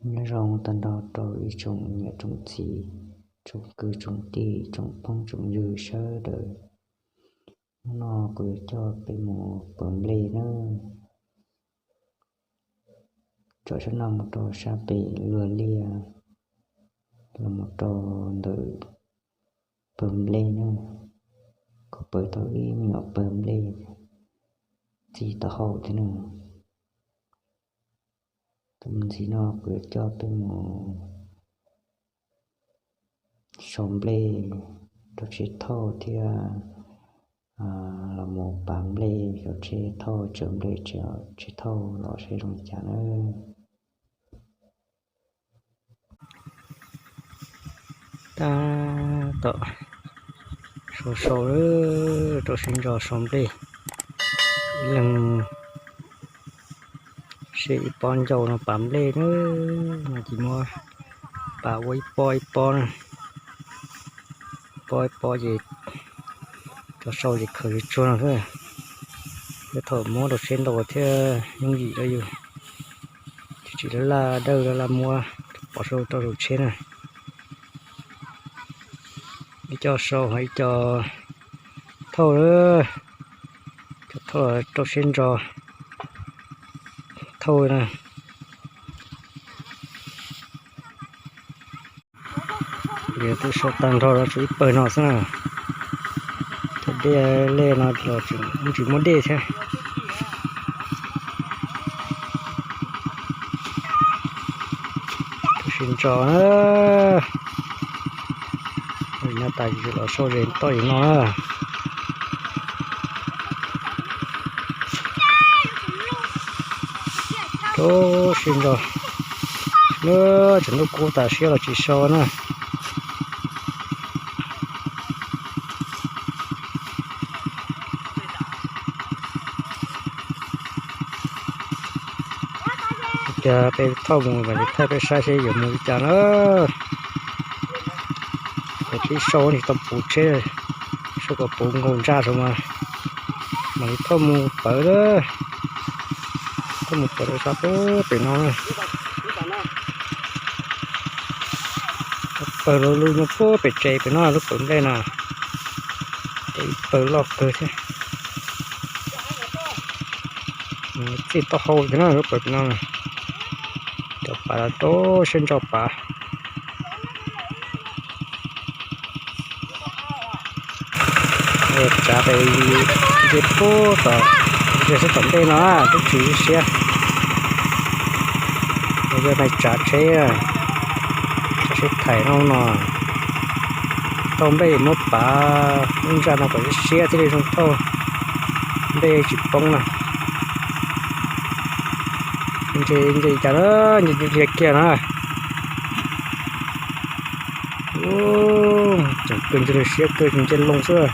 Nyob zoo tag nrho rau ib tsoom niam tsoom txiv, tsoom kwv tsoom tij, tsoom phooj tsoom ywg sawv daws. Hnub no kuv yuav coj peb mus pawv nplej nawb. Tsom sab no mus rau sab pem luag liaj, los mus rau ntawm pawg nplej na, kom pawv tau ib me nyuam pawg nplej txiv taub hau thiab na. Tus me ntxiv no kuv yuav coj peb mus sau nplej rau tsheb thauj thiab los mus pav nplej rau tsheb thauj, tsaws nplej rau tsheb thauj los seb zoo li cas na. Tab tom sau sau rau siab ntso sau nplej, ib leeg siv ib pob ncauj no pav nplej na, no ces muab pav ua ib pob ib pob na, ib pob ib pob ces cov sau ces khaws tsuag tsuag no xwb, thiab thaum muab rau tsheb ntau thiab yooj yim rau yus, tsis tsis laj laj dawj laj laj muab pov rau saum tsheb na. Ib co sau ho ib co thauj, cov thauj rau siab ntso thauj na. Ces twb sau tag nrho los tshuav ib pawg no xwb na. Cov dej lej no los tseem muaj dej thiab. Rau siab ntso na. Nyob tas los sau ze toj li no na. Rau siab ntso. Tseem ntuj kub tas siab los tsis sau na. Tias peb thauj mus mas thauj peb saib seb yuav mus li cas na. Peb sau tsis tau puv tsheb, sau kom puv nkaus ntsa saum mas mam li thauj mus pawv, thauj mus pawv rau sab pem no. Pawg lug lug nyob puag pem tsev pem no, lub pawv nplej no, ib pawg loj kawg thiab. Txij taub hau thiab na lub pawv no, cov pav rau siab ntso pav. Tsav pem nce puag tom, nce xwb tom ntej no twb tsis siab. Yog neeg tsav tsheb, tsav tsheb thaim no no, thauj nplej muab pav lub ntsa no kom siab thiaj li zoo thauj, nplej tsis poob na. Nce nce cas na, nce nce kiag na. Tseem kawg nce lawm siab kawg nce loo xwb.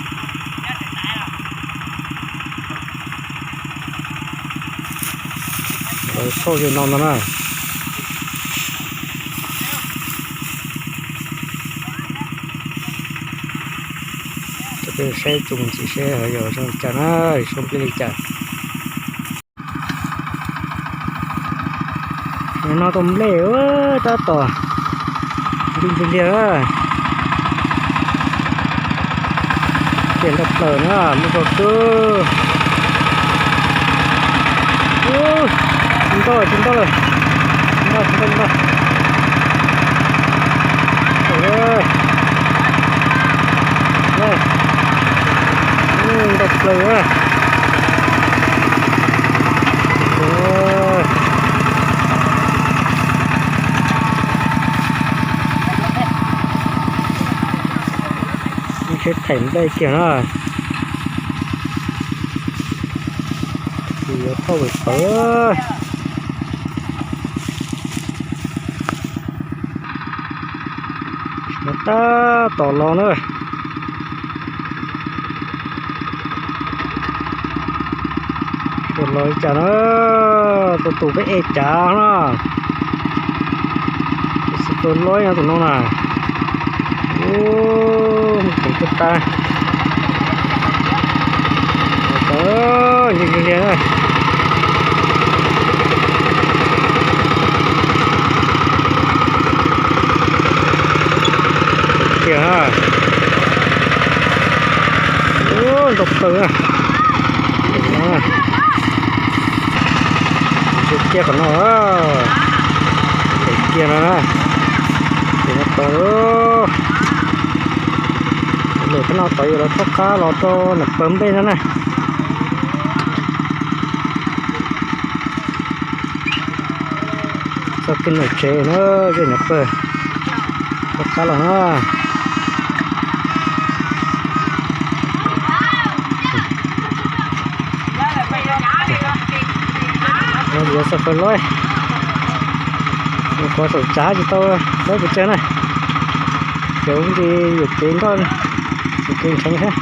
Lawv thauj ze no ntag na. Coj peb saib tsoom ntxiv seb ho yog zoo li cas na, sau nplej li cas. No tau nplej tab tom ntws ntws liag. Tiaj nroj plaws na, muaj zog kawg. Tsis ntoj, tsis ntoj lawm. Tsis ntoj, tsis ntoj, tsis ntoj. Ntoj plaws na. Tsheb thaim nplej kiag na. Ces yuav thauj pawv. Tab tom los na. Tus los li cas na, tus tus peb e cav na. Tus xwb tus loj no tus no na. Ub, tus tuaj tas. Ntsia ntsia ntsia na. Ntau plaws na. Ntsia kiag qhov no, kiag no na. Ces no tod, lawm qhov no tod yuav los thoob qab los rau nram pawg nplej no na. Txoj kev nram tsev na, zej nram pawg, thoob qab los na. No yuav xab fawb loj, qhov saum tsav tsis tau lawv pes tsawg na. Ces ua ntsis yuam kev nroj, yuam kev ntshee thiab.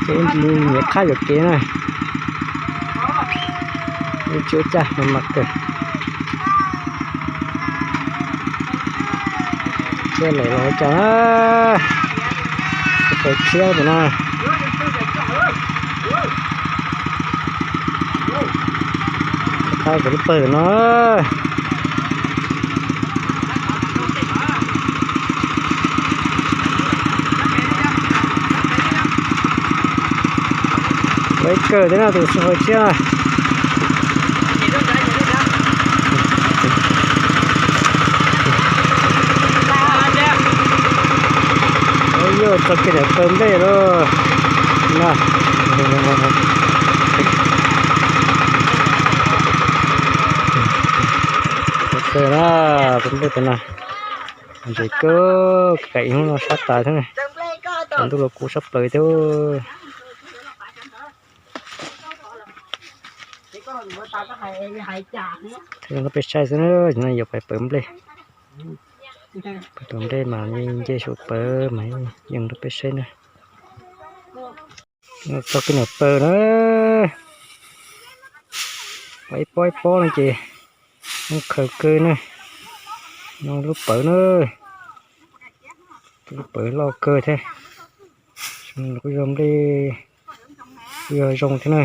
Ces ua ntsis nyiam qhab yuam kev na. Tsis ua cas, mas mas kawg. Thiab lawm los ua cas na. Xab fawb tshiab tus no. Qhab kuv lub pawg tus no. Lawv kawg thiab na, tus xab fawb tshiab na. Yuav txog kiag nram pawg nplej lawm na. Kawg na, pawg nplej tus no. Ntses kawg, kaim ib hnub no sab tas thiab. Cov ntuj los kub sab plaws thiab. Peb saib xwb, no yuav pais pawg nplej. Pawg tus nplej mas nce saum pawg mas yeej rau peb saib na. Txog kiag nram pawg na. Pom ib pob ib pob no ces zoo khaws kawg na. No lub pawg na. Lub pawg loj kawg thiab. Kuj yog nplej, kuj yog zoo thiab na.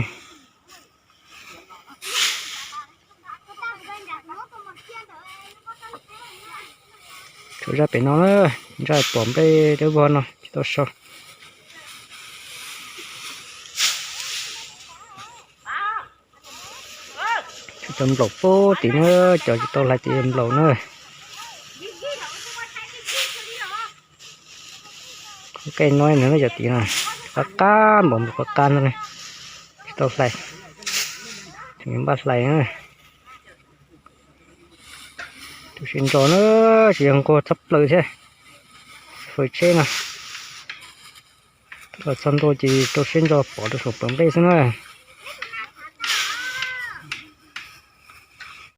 Tshuav zaj pem no na, zaj pom nplej dawb vog no tsis tau so. Tshuav cov nplaum pub tim na, cov tsis tau hlais ces nplaum na. Kuj keej no nws na cov tim no, qab qab npaum npaum qab qab no ne, tsis tau hlais, tseem npaj hlais na. Tus siab ntso na, tsis yog nquag tshaj plaws thiab, fawm tsheb no. Los txog ntua ces rau siab ntso pov rau saum pawg nplej xwb na.